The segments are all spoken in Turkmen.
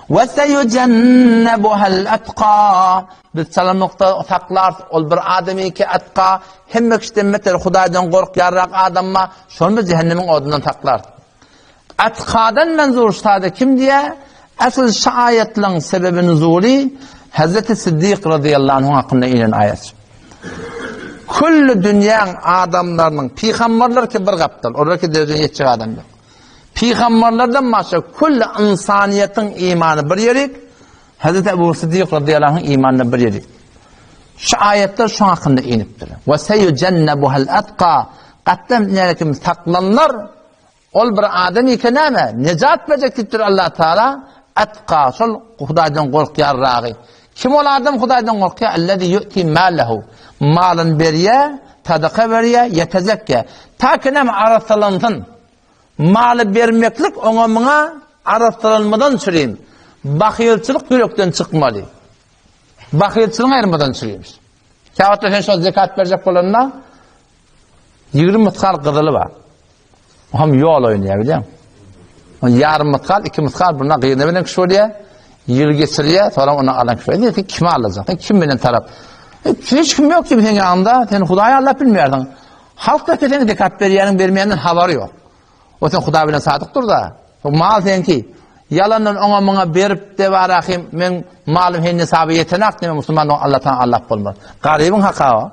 We seyujennebuhel etqa. Biz çalamlykda saklarys ol bir adamy ki etqa, hemme kişiden beter Hudaýdan gorkýarrak adamma, şony biz jähennemiň odundan saklarys. Etkadan menzur ştada kim diýä? Asl şu aýatlaryň sebebi nuzuly Hazreti Siddik razyýallahu anhu hakynda inen aýat. Külli dünýäň adamlarynyň pygamberler ki bir gapdal, olar ki derejä ýetjek adam ýok. Pygamberlerden başga külli ynsanyýetiň imany bir ýerik, Hazreti Ebu Siddik razyýallahu anhu imany bir ýerik. Şu aýatlar şoň hakynda inipdir. We seyujennebuhal etqa gatdan nälekim saklanlar Ol bir adam eke näme? Nejat berjek diýipdir Allah Taala. Etqa, şol Hudaýdan gorkýarragy. Kim ol adam Hudaýdan gorkýar? Allazi yu'ti malahu. Malyny berýär, sadaka berýär, ýetezekge. Ta ki näme arassalansyn. Maly bermeklik oňa muňa arassalanmadan çürim. Bahylçylyk ýürekden çykmaly. Bahylçylygyň aýyrmadan çürim. Käwagtda sen şol zekat berjek bolanda 20 mysgal gyzyly bar. O hem ýol oýnaýar bilýäň. O ýarym mysgal, iki mysgal buna gyzyna bilen kişi bolýar. Ýyl geçirýär, soňra ony alan kişi bolýar. Sen kimi alajak? Sen kim bilen tarap? E, hiç kim ýok kim seň ýanyňda. Sen Hudaýy aldap bilmeýärsiň. Halk da seni zekat berýäniň bermeýäninden habary ýok. O sen Hudaý bilen sadyk dur-da. O mal seňki. Ýalandan oňa muňa berip de barahym, men malym hen hesaba ýetenak diýme musulman Allah taala allap bolmaz. Garybyň haky o.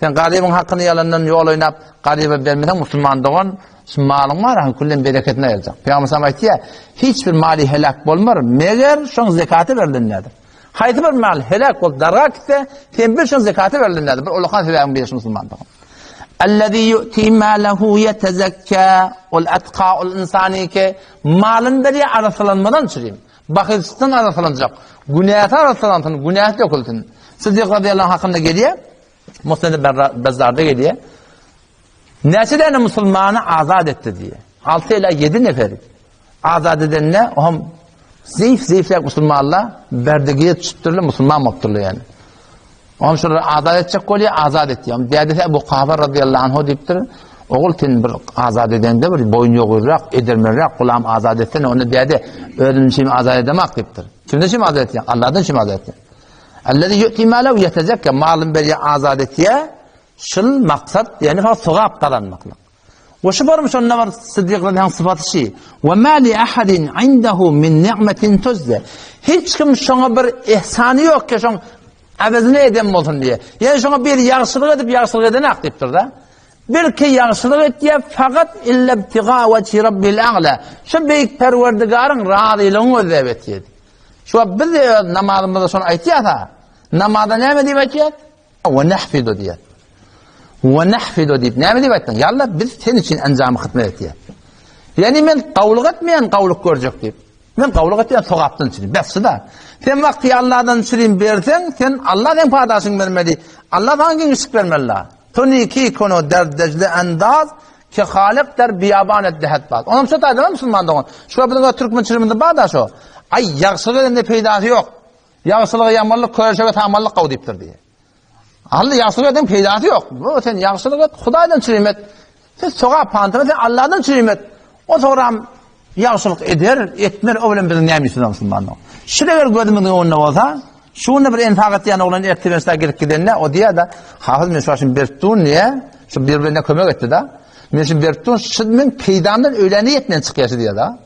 Sen garybyň hakyny ýalandan ýol oýnap, garyba bermeseň musulman dogan, şu malyň bar, ha küllen bereketini aýyrjak. Pygamber sallam aýtýar, hiç bir maly helak bolmar, meger şoň zekaty berlenlerdir. Haýsy bir mal helak bolup darga gitse, sen bil şoň zekaty berlenlerdir. Bir ulakan sebäbiň biri şu musulman dogan. Allazi yu'ti malahu yetezekka ol atqa ol insani ki malyn berýär arassalanmadan çürim. Bahylçykdan arassalanjak. Günäsi arassalansyn, günäsi dökülsin. Siddik radiyallahu anh hakynda gelýär. Musned Bezzarda gelýär. Näçe däne musulmany azat etdi diýýär. 6 ila 7 neferi azat edende, o hem zeýif zeýifläk musulmanlar berdige tutdurlar, musulman bolupdyrlar ýani. Oňam şolary azat etjek bolýar, azat etýär. Oňam dädesi Ebu Kuhafa radiyallahu anhu diýipdir, Ogul sen bir azat edende bir boýun ýogyrrak, edermenräk gulam azat etsene, onda däde özüm üçin azat edemak diýipdir. Kimden üçin azat etýär? Allahdan üçin azat etýär. Allazi yu'ti malahu yetezekka malyn berýär, azat etýär. Şul maksat, ýani fakat sogap gazanmaklyk. We şu barmy şonda bir Siddik radiyallahu sypaty şi. We ma li ahadin indehu min ni'metin tuzze. Hiç kim şoňa bir ihsany ýok ki şoň awazini eden bolsun diýe. Ýani şoňa bir ýagşylyk edip ýagşylyk eden ak diýipdir da. Belki ýagşylyk etýär fakat illa ibtiga wajhi rabbil a'la. Şu beýik Perwerdigaryň razylygyny gözläp etýär. Şu wagt biz de öz namazymyzda şony aýtýarsa, namaza näme diýip aýtýar? We nahfidu diýýär. We nahfidu diýip näme diýip aýtdyň? Ýa Allah, biz sen üçin enjamy hyzmat etýär. Ýani men gawlyk etmeýän, gawlyk görjek diýip. Men gawlyk etýän sogapdan üçin. Bes da. Sen wagty Allahdan üçin berseň, sen Allah sen padaşyň bermeli. Allah sana giňişlik bermeli. Tuni ki kono derd dejle endaz ki halyk der biýaban et dehet baz. Onam şo taýdan musulman dogan. Şu biziň türkmençiligimizde bar da şo. Aý ýagşylyk edende peýdasy ýok. Ýagşylyga ýamanlyk, köşege samanlyk gaw diýipdir diýýär. Alla ýagşylyk eden peýdasy ýok. Bu sen ýagşylyk et, Hudaýdan çürim et. Sen sogap pantyna sen Allahdan çürim et. O soram ýagşylyk eder, etmer, o bilen biziň näme işimiz musulmanlar. Şu eger gözümiziň öňünde bolsa, şu günde bir enfak etýän oglan ertir mesela gelip gidende o diýär da, hafyz men şu başym berip durun diýär. Şu bir-birine kömek etdi da. Men şu berip durun, şu men peýdamdan öýlände ýetmän çykýar şu diýär da.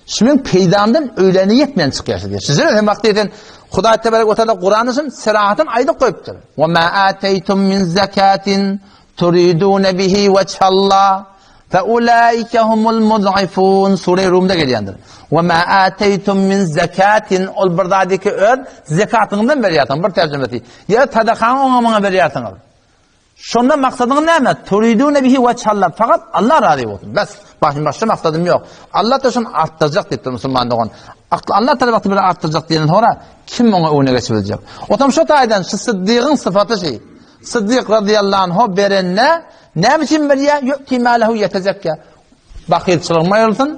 Şu meň peýdamdan öýläne ýetmän çykýar şu diýýär. Sizler hem wagty eden Hudaý tebarek we taala Kuranda şun serahatyn aýdyp goýupdyr. Wa ma ataytum min zakatin turidun bihi wajhallah fa ulaika humul mud'ifun Sure Rumda gelýändir. Wa ma ataytum min zakatin ol bir zady ki öz zekatyňdan berýärsiň bir terjimesi. Ýa sadakaňy oňa muňa berýärsiňiz. Şonda maksadyňyz näme? Turidune bihi wejhallah. Fakat Allah razy bolsun. Bes. Başym başga maksadym ýok. Allah da şony artdyrjak diýipdir musulman dogan. Allah tarapy wagty bir artdyrjak diýenden sonra kim oňa öňüne geçip biljek? Otam şo taýdan şu Siddigiň sypaty şi. Siddik radiyallahu anhu berende näme üçin berýär? Ýu'ti malahu ýetezekkä. Bakylçylygym aýrylsyn,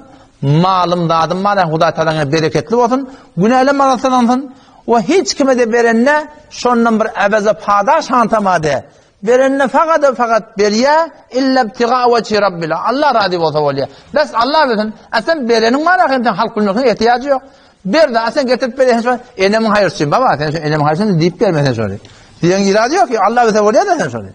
malym zadym bar, Hudaý tagalaň bereketli bolsun, günälem arassalansyn. We hiç kime-de berende şondan bir äweze padaş hantamady. Berende fakat fakat berýä, illa ibtiga wejhi rabbil. Allah razy bolsa bolýa. Bes Allah bilsin. A sen bereniň bar ahim sen halk bilmesine ehtiýajy ýok. Ber-de, a sen getirip berýän şo enemiň haýry üçin, baba, sen şo enemiň haýry üçin diýip berme sen şony. Diýen irady ýok, Allah bilse bolýar-da sen şony.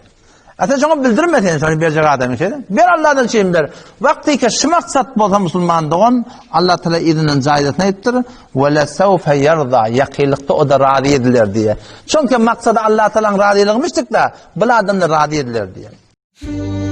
A sen şoňa bildirme sen şony berjek adamyň şeýle. Ber Allahdan üçin ber. Wagtyka şu maksat bolsa musulman dogan, Allah Taala yzyndan jaýzasyny aýdypdyr, "Ve lesawfe ýarza" ýakynlykda o da razy ediler diýe. Çünki maksady Allah Taalanyň razylygymyşdyk-da, bu adamlar razy ediler diýe.